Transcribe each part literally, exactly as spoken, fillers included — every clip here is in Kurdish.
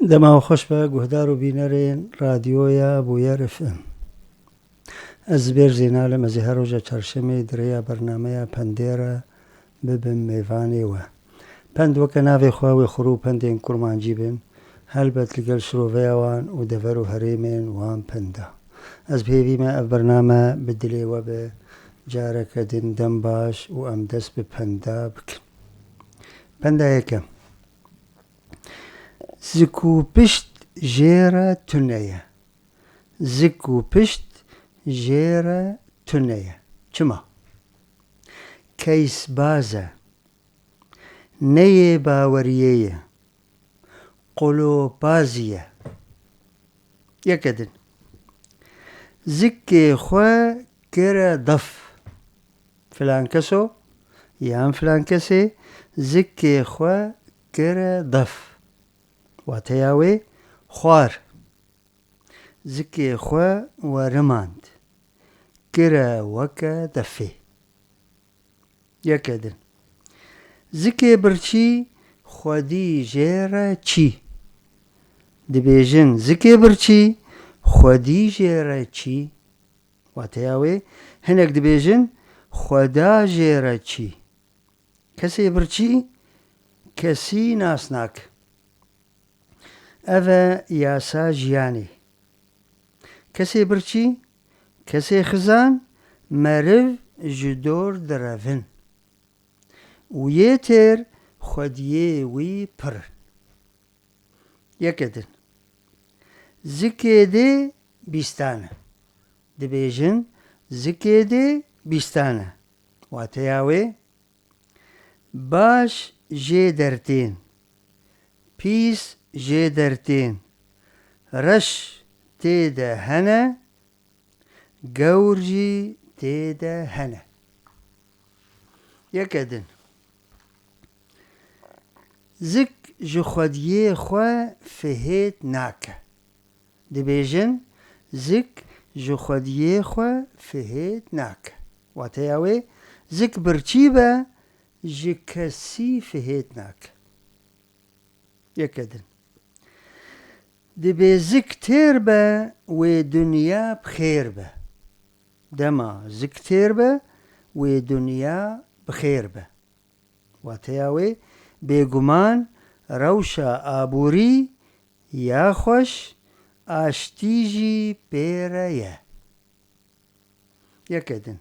Dema we xweş be, guhdar û bînerên Radyoya Bûyer F M. Ez Zibêr Zînal im, ez ê her roja çarşemê di rêya bernameya Pendê re bibim mêvanê we. Pend weke navê xwe wê xurû pendên kurmancî bin, helbet li gel şiroveya wan û dever û herêmên wan penda. Ez bi hêvî me ev bername bi dilê we be, careke din dem baş û em dest bi penda bikin. Penda yekem. Zik û pişt jê re tune ye. Zik û pişt jê re tune ye. Çima? Keysbaz e. Neyê baweriyê ye. Qolopazî ye. Yeke din. Zikê xwe kire def. Filan keso yan filan kesê zikê xwe kire def. Wateya wê xwar. Zikê xwe werimand. Kire weke defê. Yeke din. Zikê birçî xwedî jê re çî. Dibêjin zikê birçî xwedî jê re çî. Wateya wê, hinek dibêjin xweda jê re çî. Kesê birçî kesî nas nake. Ev e yasa jiyanê. Kesê birçî, kesê xizan, meriv ji dor direvin. Û yê têr xwediyê wî pir in. Yeke din. Zikê dê bîstan e. Dibêjin zikê dê bîstan e. Wateya wê, baş jê dertên, pîs jê dertên, reş tê de hene, gewr jî tê de hene. Yeke din. Zik ji xwediyê xwe fihêt nake. Dibêjin, zik ji xwediyê xwe fihêt nake. Wateya wê, zik birçî be, ji kesî fihêt nake. Yeke din. Dibê zik têr be, wê dinya bi xêr be. Dema zik têr be, wê dinya bi xêr be. Wateya wê, bêguman rewşa aborî ya xweş, aştî jî pê re ye. Yeke din.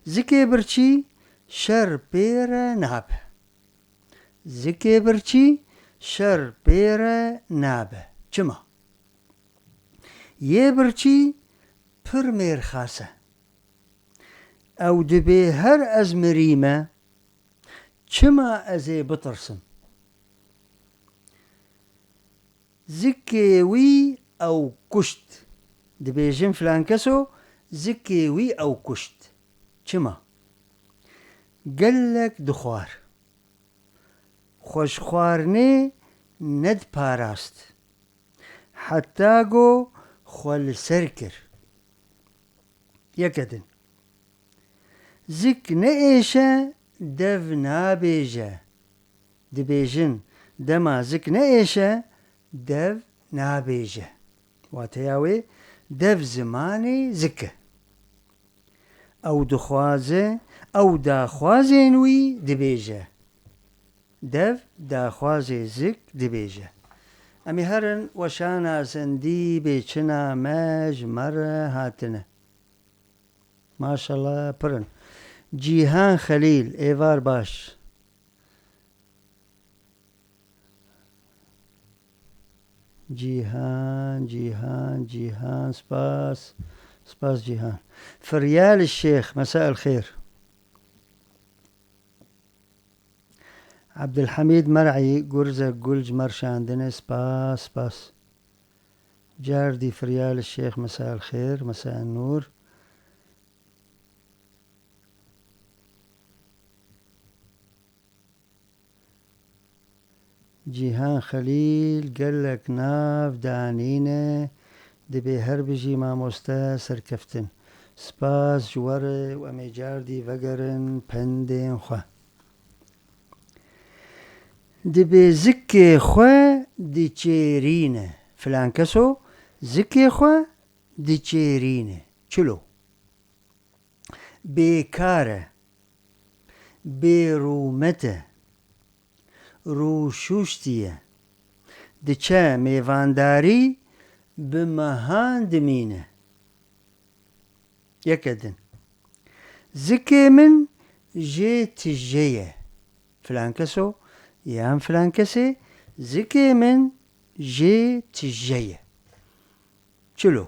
Zikê birçî şer pê re nabe. Zikê birçî şer pê re nabe. Çima? Yê birçî pir mêrxas e. Ew dibê her ez mirîme, çima ez ê bitirsim? Zikê wî ew kuşt. Dibêjin filan keso, zikê wî ew kuşt. Çima? Gelek dixwar. Xwe ji xwarinê nediparast. Heta go xwe li ser kir. Yeke din. Zik neêşe, dev nabêje. Dibêjin, dema zik neêşe, dev nabêje. Wateya wê, dev zimanê zik e. Ew dixwaze, ew daxwazên wî dibêje. Dev daxwazê zik dibêje. Em ê herin weşana zindî bê çina me ji me re hatine. Maşallah pir in. Cîhan Xelîl, êvar baş. Cîhan, Cîhan, Cîhan, spas. Spas Cîhan. Firyal Şêx, mesa el xêr. Abdulhamid Mer'î, Gurze Gul ji me re şandine, spas, spas. Cardî Firyal Şêx, mesa el xêr, mesa el nûr. Cîhan Xelîl, gelek nav danîne, dibê her bijî mamoste serkeftin. Spas ji we re û em ê cardî vegerin pendên xwe. Dibê zikê xwe diçêrîne. Filan keso zikê xwe diçêrîne. Çilo. Bêkar e. Bêrûmet e. Rûşûştî ye. Diçe mêvandarî, bi mehan dimîne. Yeke din. Zikê min jê tije ye. Filan keso yan filan kesê, zikê min jê tije ye. Çilo.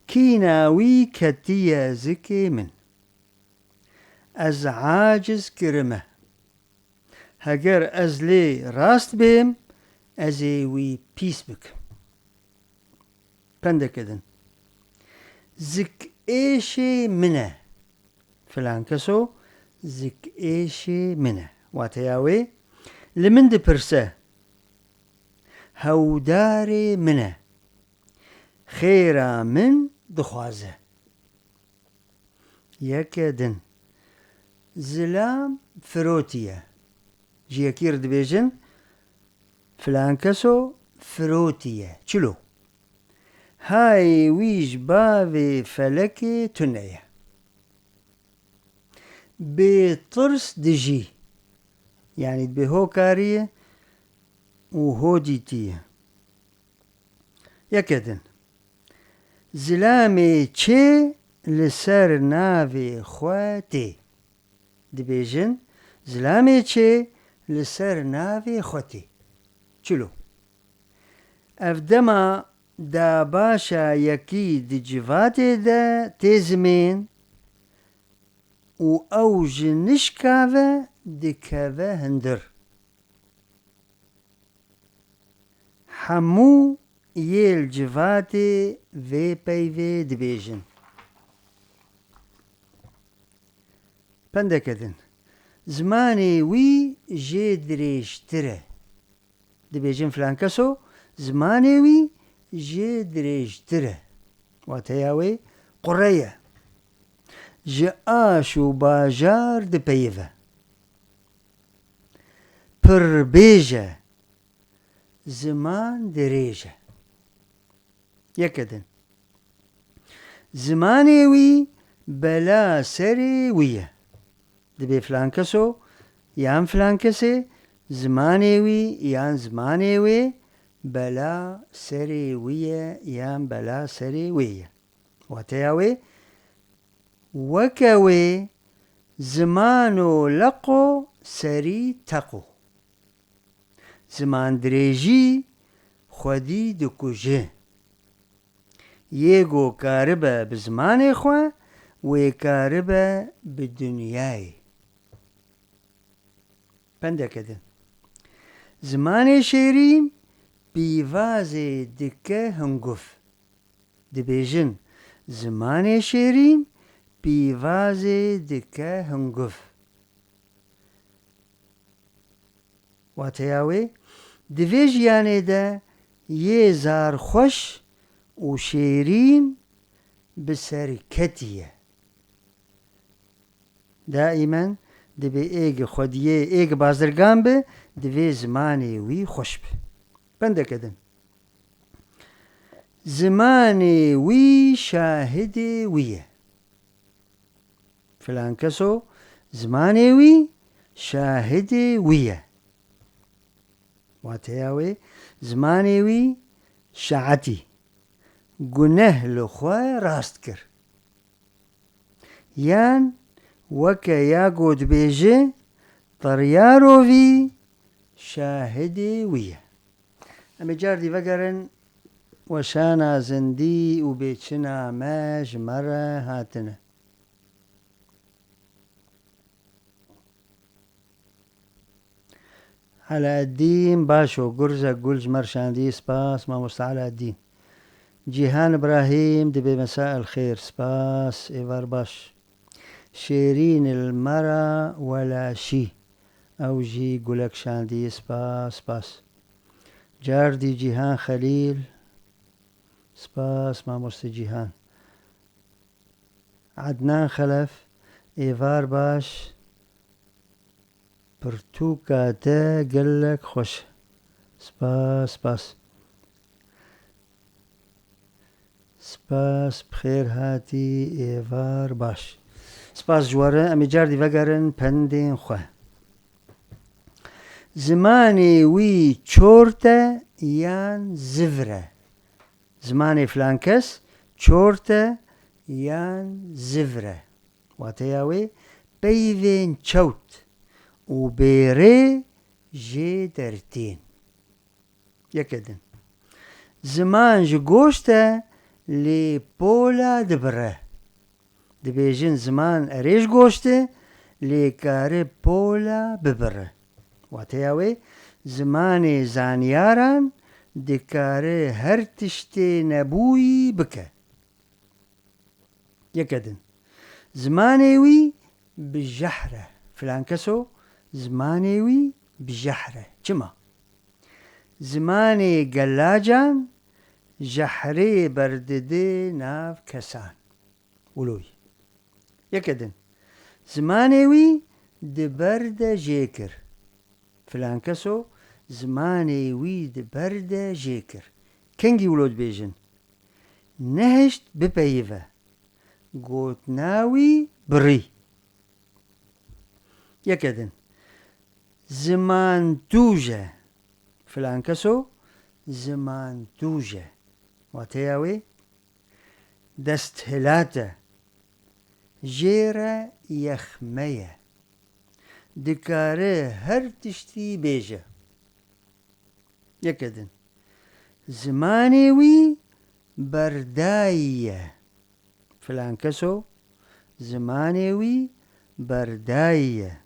Kîna wî ketiye zikê min. Ez aciz kirime. Heger ez lê rast bêm, ez ê wî pîs bikim. Pendeke din. Zikêşê min e. Filan keso zikêşê min e. Wateya wê, li min dipirse. Hewdarê min e. Xêra min dixwaze. Yeke din. Zilam firotiye. Ji yekî re dibêjin, filan keso firotiye. Çilo. Hayê wî ji bavê felekê tune ye. Bê tirs dijî. Yanî dibê hokarî ye û hodîtî ye. Yeke din. Zilamê çê li ser navê xwe tê. Dibêjin, zilamê çê li ser navê xwe tê. Çilo. Ev dema dabaşa yekî di civatê de tê zimên û ew ji nişka ve dikeve hundir. Hemû yê li civatê vê peyvê dibêjin. Pendeke din. Zimanê wî jê dirêjtir e. Dibêjin filan keso, zimanê wî jê dirêjtir e. Wateya wê qure ye. Ji aş û bajar dipeyive. Pirbêj e. Ziman dirêj e. Yeke din. Zimanê wî bela serê wî ye. Dibê filan keso yan filan kesê zimanê wî yan zimanê wê bela serê wî ye yan bela serê wê ye. Wateya wê, weke wê zimano leqo serî teqo. Zimandirêjî xwedî dikuje. Yê ku karibe bi zimanê xwe, wê karibe bi dinyayê. Pendeke din. Zimanê şêrîn pîvazê dike hunguv. Dibêjin, zimanê şêrîn pîvazê dike hunguv. Wateya wê, di vê jiyanê de yê zarxweş û şêrîn bi serketî ye. Daîmen dibê êg xwediyê, êg bazirgan bi, divê zimanê wî xweş bi. Pendeke din. Zimanê wî şahidê wî ye. Filan keso zimanê wî şahidê wî ye. Wateya wê, zimanê wî şaetî, guneh li xwe rast kir. Yan weke ya ku dibêje, teryaro vî şahidê wî ye. Em ê cardî vegerin weşana zindî û bêçina me ji me re hatine. Elaeddîn Başo, Gurze Gul ji me re şandî, spas, mamoste Elaeddîn. Cîhan Îbrahîm, dibê mesa el xêr, spas, êvar baş. Şêrîn il me re welaşî, ew jî gulek şandî, spas, spas. Cardî Cîhan Xelîl, spas, mamoste Cîhan. Ednan Xelef, êvar baş. pirtûka te gelek xweş e. Spas, spas. Spas, bi xêr hatî, êvar baş. Spas ji we re, em ê cardî vegerin pendên xwe. Zimanê wî çort e yan zivir e? Zimanê filan kes çort e yan zivir e? Wateya wê, peyvên çewt û bêrê jê dertên. Yeke din. Ziman ji goşt e, lê pola dibire. Dibêjin ziman erê ji goşt e, lê kare pola bibire. Wateya wê, zimanê zanyaran dikare her tiştê nebûyî bike. Yeke din. Zimanê wî bi jehr e. Filan keso, zimanê wî bi jehr e. Çima? Zimanê gelacan jehrê berdide nav kesan. Wilo yî. Yeke din. Zimanê wî di ber de jê kir. Filan keso zimanê wî di ber de jê kir. Kengî wilo dibêjin? Nehişt bipeyive. Gotina wî birî. Yeke din. Ziman tûj e. Filan keso ziman tûj e. Wateya wê, desthilat e. Jê re yexme ye. Dikare her tiştî bêje. Yeke din. Zimanê wî berdayî ye. Filan keso zimanê wî berdayî ye.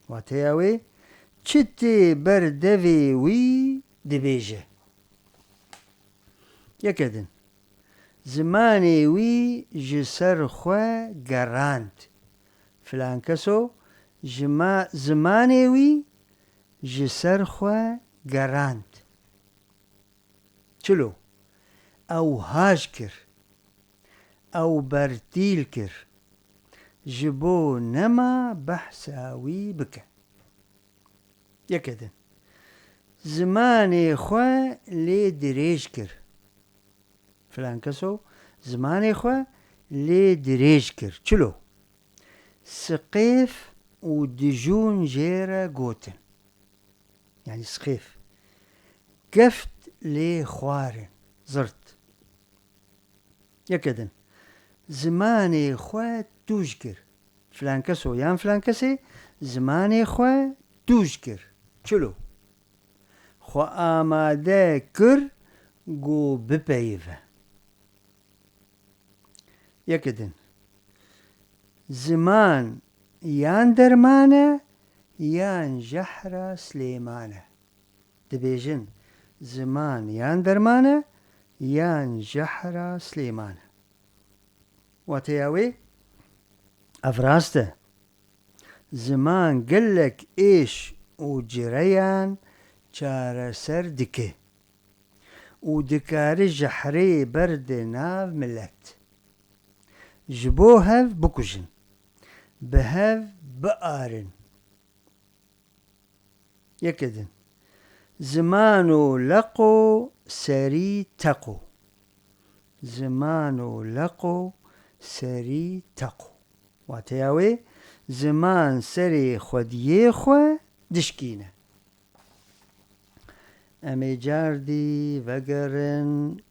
Wateya wê, çi tê ber devê wî dibêje. Yeke din. Zimanê wî ji ser xwe gerand. Filan keso ji ma-, zimanê wî ji ser xwe gerand. Çilo? Ew haj kir. Ew bertîl kir. Ji bo nema behsa wî bike. Yeke din. Zimanê xwe lê dirêj kir. Filan keso zimanê xwe lê dirêj kir. Çilo? Siqêf û dijûn jê re gotin. Yanî siqêf. Keft lê xwarin. Zirt. Yeke din. Zimanê xwe tûj kir. Filan keso yan filan kesê zimanê xwe tûj kir. Çilo? Xwe amade kir ku bipeyive. Yeke din. Ziman yan derman e, yan jehra Silêman e. Dibêjin, ziman yan derman e, yan jehra Silêman e. Wateya wê, ev rast e. Ziman gelek êş û cireyan çareser dike û dikare jehrê berde nav milet. Ji bo hev bikujin, bi hev biarin. Yeke din. Ziman û leqo serî teqo. Ziman û leqo serî teqo. Wateya wê, ziman serê xwediyê xwe dişkîne. Em ê cardî vegerin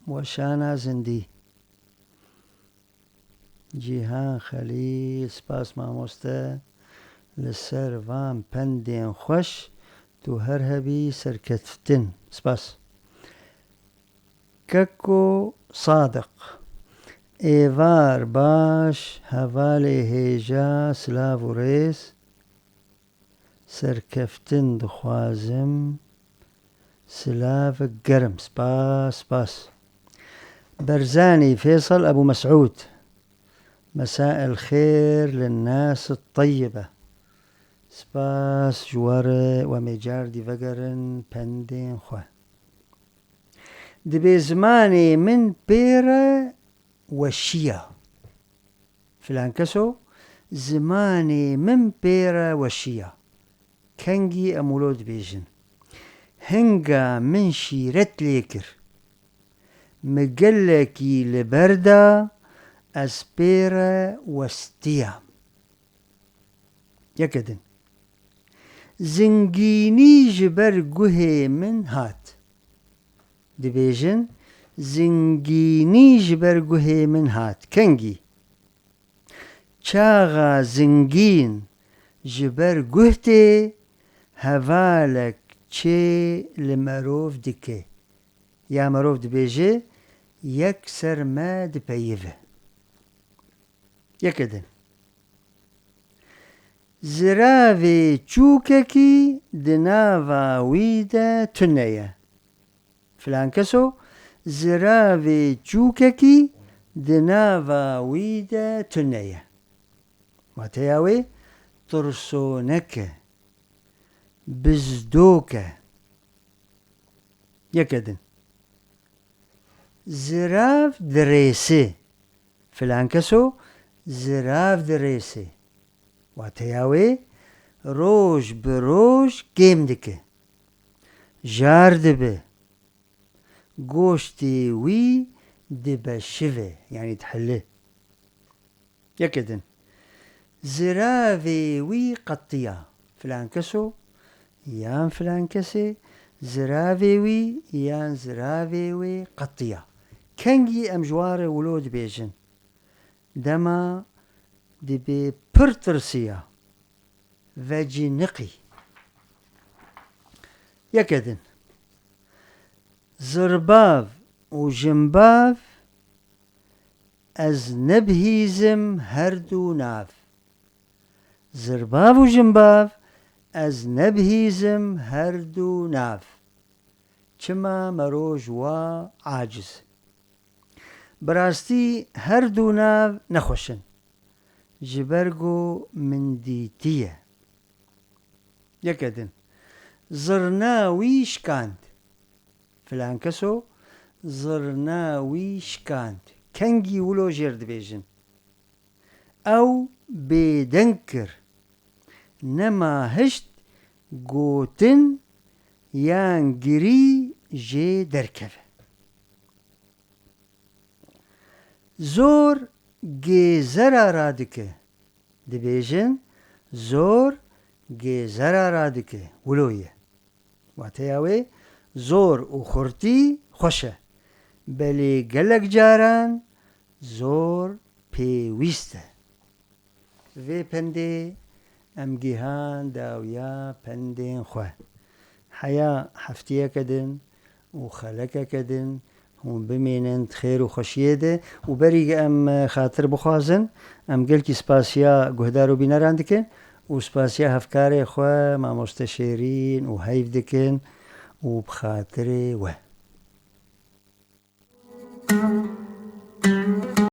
weşana zindî. Cîhan Xelîl, spas mamoste. Li ser van pendên xweş, tu her hebî serkeftin. Spas. Keko Sadiq. Êvar baş, hevalê hêja, silav û rêz. Serkeftin dixwazim. Silavek germ. Spas, spas. Berzanî Fêsal Ebû Mesûd. Mesa el xêr li nas teyyibe. Spas ji we re, we mê cardî vegerin pendên xwe. Dibê zimanê min pê re weşiya. Filan keso, zimanê min pê re weşiya. Kengî em wilo dibêjin: Hinga min şîret lê kir. Mi gelekî li ber da, ez pê re westiyam. Yeke din. Zingînî ji ber guhê min hat. Dibêjin, zingînî ji ber guhê min hat. Kengî? Çaxa zingîn ji ber guh tê, hevalek çê li merov dike. Ya merov dibêje, yek ser me dipeyive. Yeke din. Ziravê çûkekî di nava wî de tune ye. Filankeso, ziravê çûkekî di nava wî de tune ye. Wateya wê, tirsonek e, bizdok e. Yeke din. Zirav dirêsê. Filankeso zirav dirêsê. Wateya wê, roj bi roj kêm dike. Jar dibe. Goştê wî dibe şive, yanî dihile. Yeke din. Ziravê wî qetiya. Filankeso yan filankesê, ziravê wî yan ziravê wê qetiya. Kengî em ji wan re wilo dibêjin? Dema dibê pir tirsiya, veciniqî. Yeke din. Zirbav û jimbav, ez nebihîzim her du nav. Zirbav û jimbav, ez nebihîzim her du nav. Çima mero ji wa aciz? Bi rastî her du nav nexweş in. Ji ber ku min dîtiye. Yeke din. Zirna wî şikand. Filankeso zirna wî şikand. Kengî wilo jêr dibêjin? Ew bêdeng kir. Nema hişt gotin yan girî jê derkeve. Zor gêzera radike. Dibêjin, zor gêzera radike. Wilo ye. Wateya wê, zor û xurtî xweş e. Belê gelek caran zor pêwîst e. Vê pendê em gihan dawiya pendên xwe. Heya heftiyeke din û xelekeke din hûn bimînin di xêr û xweşiyê de û berî em xatir bixwazin, em gelkî spasiya guhdar û bîneran dikin û spasiya hevkarê xwe mamoste Şêrîn û Heyv dikin û bi xatirê we.